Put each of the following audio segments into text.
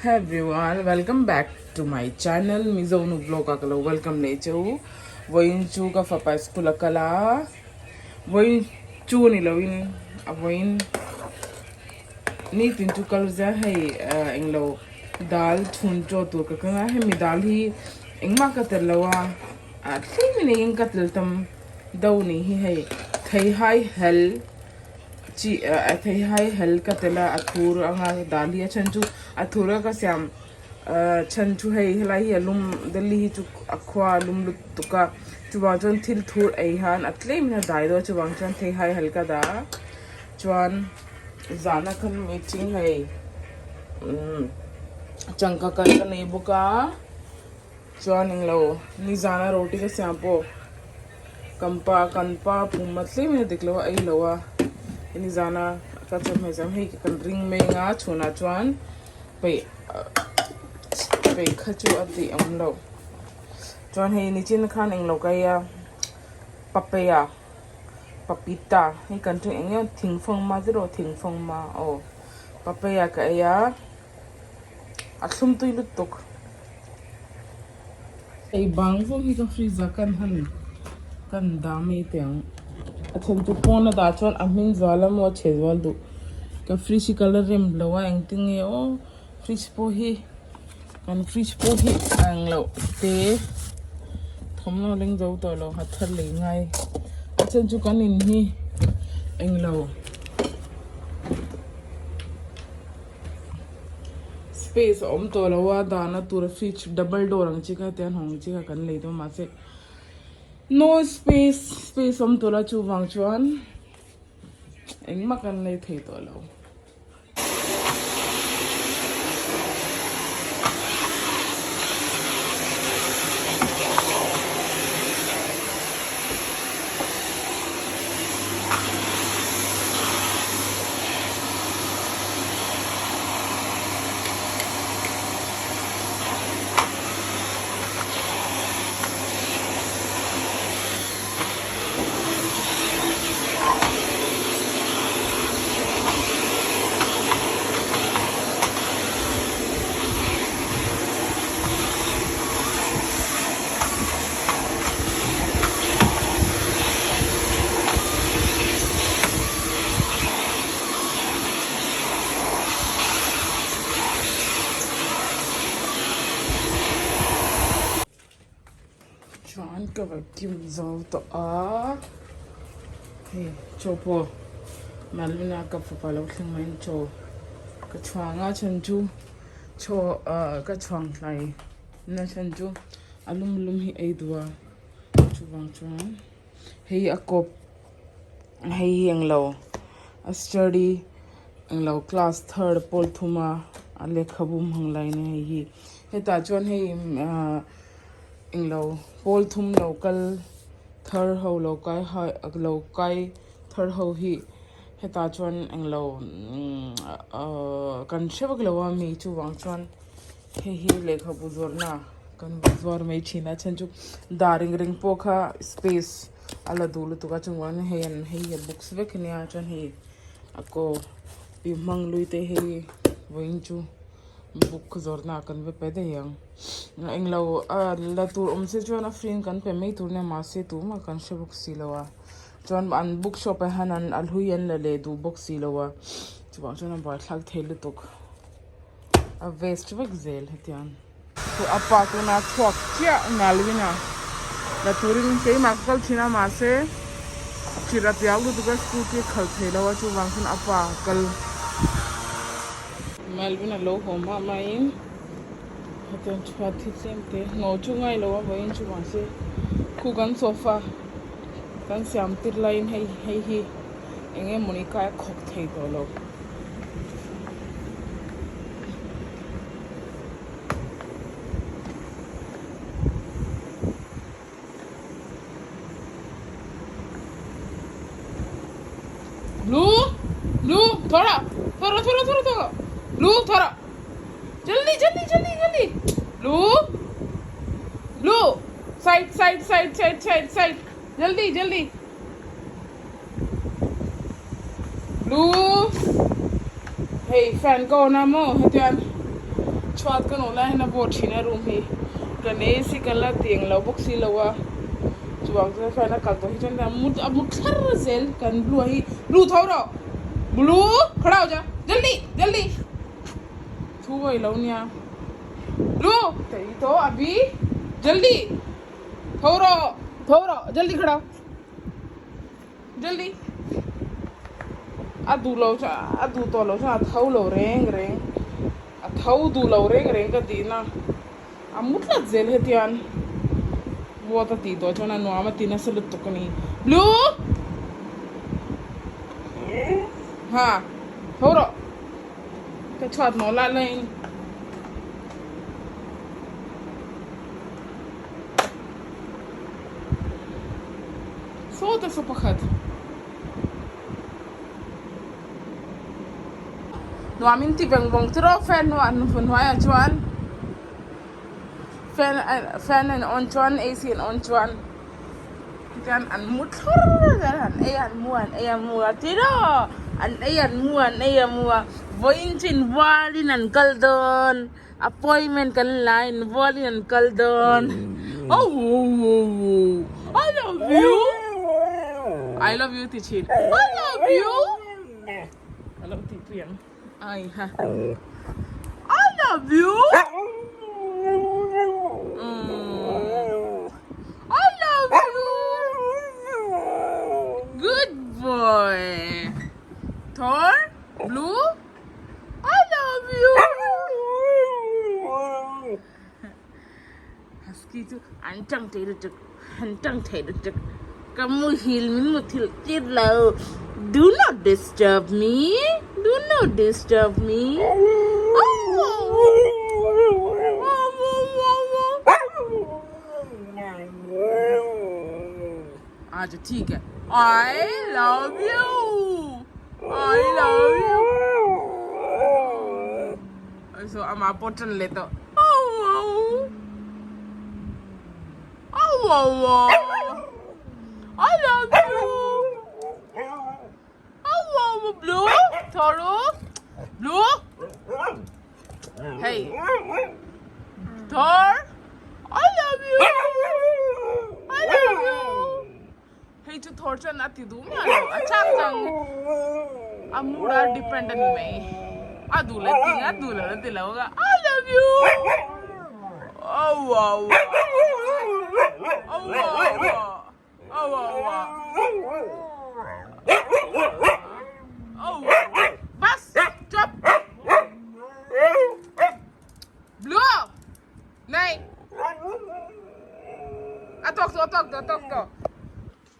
Hi everyone, welcome back to my channel Mizo nu vlog ah ka lo welcome leh che u. Vawiin chu ka fapa school a kal a, vawiin chu ni lo in a vawiin nitin chu kal zia hei englo dal chhun chaw tur ka kang a, hemi dal hi engmah ka tel lo a, ah thleng in ka tel tam deuh ni hi hei theihai hel. Chi a theihai hel ka tel a a thur anga dal hi a chhan chu a thur a ka siam ah chhan chu hei helai hi a lum Delhi hi chu a khua a lum lutuk a chuvang chuan thil thur ei hian a tlem in a dai dawn a chuvang chuan theihai hel ka dah a chuan zana khan meeting hei umm changka kal ka nei bawk a chuan englo nizana roti ka siam pawh. Kan pa kan pa pum a tlem in a dik lo a ei lo a hemi zana ka chawhmeh zawng hei kan ring meng a chhunah chuan peih peih kha chu a tih awm loh chuan hei nichin khan englo ka ei a papaya papita hei kan tawng eng nge thingfanghma te rawh thingfanghma aw papaya ka ei a. A thlum tui lutuk. Hei bang vawm hi ka freezer kan han kan dah mai teh ang. A then chu pawn a dah chuan a hming zual a maw a chhe zual duh. Ka fridge hi ka la rem lo a engtin nge aw fridge pawh hi kan fridge pawh hi a ang loh te thawmhnaw leng zo tawh lo ha thar leh ngai. A then chu kan in hi englo. Space a awm tawh lo a dahna tura fridge double door ang chi kha tian hawng chi kha kan lei dawn mahse no space space awm tawh lo chuvang chuan engmah kan lei thei tawh lo. Chuan ka vacuum zo tawh a hei chaw pawh Malvina ka fapa lo thleng mai chaw ka chhuang a chhan chu chaw ah ka chhuang hlai na chhan chu a lum lum hi ei duh a chuvang chuan hei a kawp hei hi englo a study englo class third pawl thuma a lehkhabu hmang lai ania hei hi hetah chuan hei ahh englo pawl thum lo kal thar ho lo kai lo kai thar ho hi hetah chuan englo ahh kan hre vak lo a mi chuvang chuan. Hei hi lehkhabu zawrhna kan zuar mai thin a chhan chu dar eng reng pawh kha space a la duh lutuk a chuvangin hei an hei hi a books vek ania chuan hei a kaw pi hmang lui te hei vawiin chu book zawrhna ah kan va pe daih ang englo a la tur awm se chuan a free in kan pe mai tur nia mahse tumah kan hre bawk si lo a chuan an book shop ah hian an a hlui an la leh duh bawk si lo a chuvang chuan a buaithlak thei lutuk. A vest vek zel hetiang. Chu a pa tuna chhuak chiah Nalwin a la turin keimah ka kal thin a mahse chirh a piak lutuk a scooty a khalh thei lo a chuvang chuan a pa kal Melvin a lo haw mah maiin hetiang chhuat hi tlem te hnawh chu ngai lo a vawiin chu mahse khu kan sofa kan siam tir laiin hei hei hi eng emawni kai a khawk thei tawh lo. Blue blue थोड़ा थोड़ा थोड़ा थोड़ा थोड़ा ब्लू थोड़ा जल्दी जल्दी जल्दी जल्दी blue blue side side side side side side जल्दी जल्दी Blue hei fan ka on a maw hetiang. Chhuat ka nawh lai hian a vawt thin a room hi kan AC kan la ti englo bawk si lo a chuvang chuan fan a kal tawh hi chuan a mu a mu thlar zel kan blue a hi blue tho rawh blue khara ho ja jaldi jaldi thu awih lo nia blue tei tawh a bi jaldi tho rawh tho rawh jaldi khara Jaldi a duh lo chu a duh tawh lo chuan a tho lo reng reng a tho duh lo reng reng ka tih na a mu tlat zel hetiang vawt a tih tawh chuan a nuam a ti nasa lutuk a ni blue ha tho rawh ka chhuat nawh lai laiin. Sawta saw pakhat. Nuam in ti veng vawng chu rawh fan hnuaiah chuan fan fan an on chuan AC an on chuan tichuan an mu thlawr vel an ei an mu an ei an mu a ti rawh an ei an mu an ei an mu a vawiin chu inbualin an kal dawn. Appointment kan la in vualin an kal dawn. Oh I love you. I love you ti thin. I love you. A lo tih pui ang. Ai ha. I love you. I love you. Good boy. Thor, blue. I love you. Husky chu an tang thei lutuk an tang thei lutuk ka muhil min muthilh tir lo do not disturb me do not disturb me Acha thik hai I love you I love you so ama pawh tan leh tawh I love you blue Thoru blue Hey Thor I love you I love you Hei chu Thor chuan a ti duh miah lo a chak chang a mood a depend a ni mai a duh leh ti a duh loh a ti lo a I love you Oh wow Oh wow Oh wow Oh wow Bas chop Blue Nei A tawk tawh a tawk tawh a tawk tawh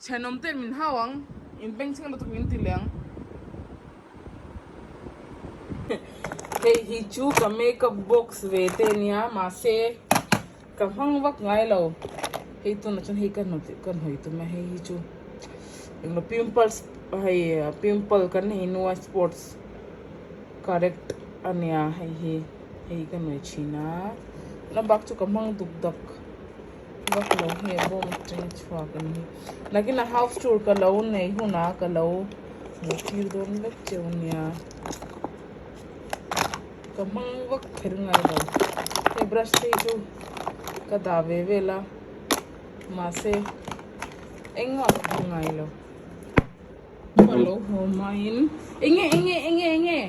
Thenawm ten min hau ang in beng chhing lutuk min ti leh ang Hei hi chu ka makeup box ve te ania mahse ka hmang vak ngai lo hei tunah chuan hei ka hnawih tum a hei hi chu englo pimples hei pimple kan nei hnua sports correct ania hei hi hei ka hnawih thin a na bak chu ka hmang duk dak vak lo hei a bawm atang chhuak a ni nakinah house tour ka lo nei hunah ka lo hmuh tir dawn vek cheu nia. Ka hmang vak kher ngai lo hei brush te hi chu ka dah ve vel a mahse engmah ka hmang ngai lo ka lo haw hmain enge enge enge enge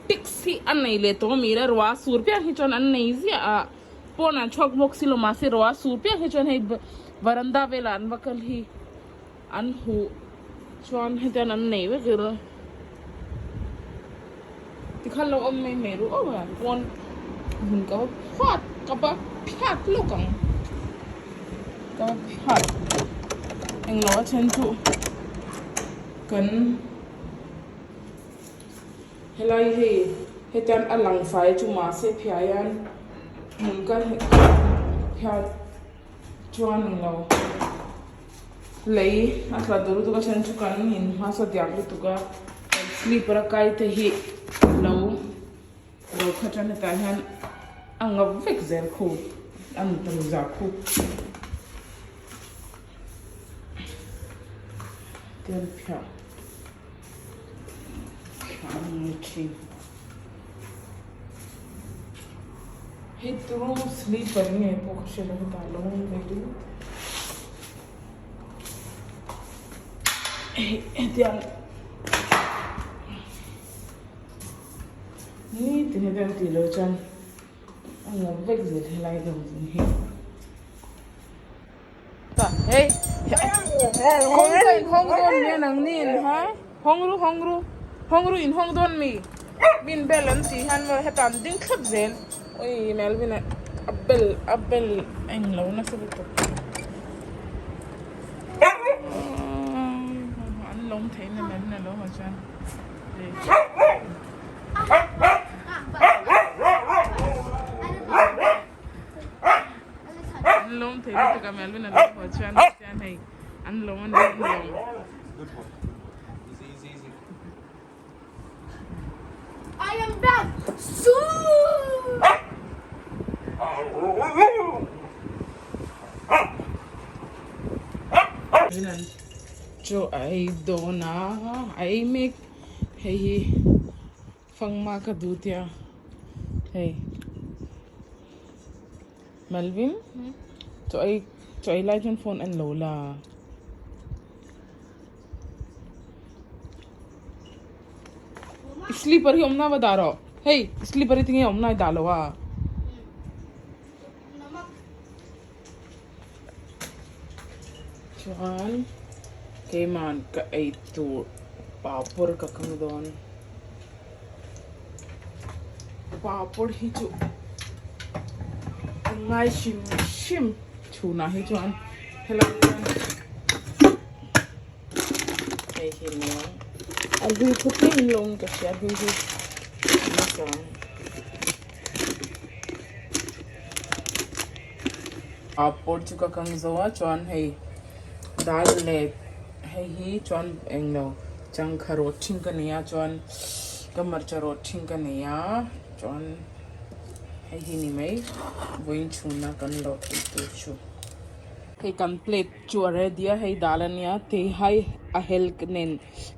ticks hi a nei leh tawh ami la ruah a sur piang hi chuan an nei ziah a pawn an chhuak bawk si lo mahse ruah a sur piang hi chuan hei varanda velah an va kal hi an huh chuan hetian an nei vek zel a tikhan lo awm mai mai ruh auh a pawn hmun ka va phat ka va phiat lawk ang ka va phiat englo a then chu kan helai hei hetian a lang fai chu mahse phiah hian hmun ka phiat chuan englo. Lei a tla duh lutuk a then chu kan in hmasa diak lutuk a kan slipper a kai te hi lo lo kha tan hetah hian a ngap vek zel khu a ni za khu tian phiah phiah a ni thin. Hei turu sleeper nge pawh ka hre lo hetah lo awm ve deuh hei hetiang nitin hetiang tih loh chuan a nuam vek zel helai deuh zawng hi. Hei kawngka in hawng dawn mi a nang ni in ha hawng ru hawng ru hawng ru in hawng dawn mi min bel an tih hian maw heta an ding thlap zel ui Melvin a a bel a bel a englo nasa lutuk an lawm theih na Melvin a lo haw chuan. An lawm thei lutuk a Melvin a lo haw chuan chuan hei an lawm a ni an lawm. Good boy. Easy, easy, easy. I am back soon. An chaw a ei dawn a a ei mek hei hi Fangma ka duh tia hei Melvin chaw ei chaw ei lai chuan phone en lo la slipper hi awmna va dah rawh hei slipper hi tinge awmna i dah lo a. Chuan keiman ka ei tur papawr ka kang dawn papawr hi chu a ngai hrim hrim chhunah hi chuan helai hian hei hi nia a hlui khu tlem in lo ka hria a hlui hi nasa ang. Papawr chu ka kang zo a chuan hei dal leh hei hi chuan englo changkha rawt thin ka nei a chuan ka hmarcha rawt thin ka nei a chuan hei hi ni mai vawiin chhuna kan lo ei tur chu. Hei kan plate chu a ready a hei dal a nia theihai a hel nen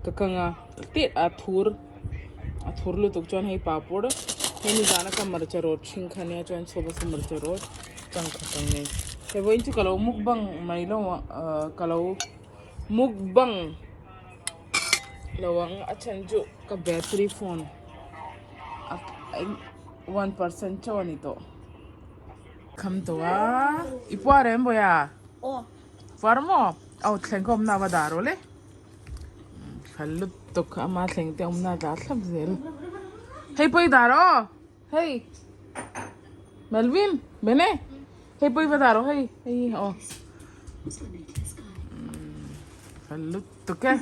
ka kang a teh a thur. A thur lutuk chuan hei papawr hei nizana ka hmarcha rawt hring kha ania chuan chhuak a hmarcha rawt changkhat ang nei hei vawiin chu ka lo mukbang mai lo a ahh ka lo mukbang lo ang a chhan chu ka battery phone a 1% chauh a ni tawh kham tawh a i puar em bawiha puar maw aw thleng kha awmna a va dah rawh le. Phal lutuk ama thleng te awmna a tla thlap zel. Hei pawh i dah rawh aw. Hei. Melvin, Bene. Hei pawh i va dah rawh hei. Hei hi aw. Phal lutuk e.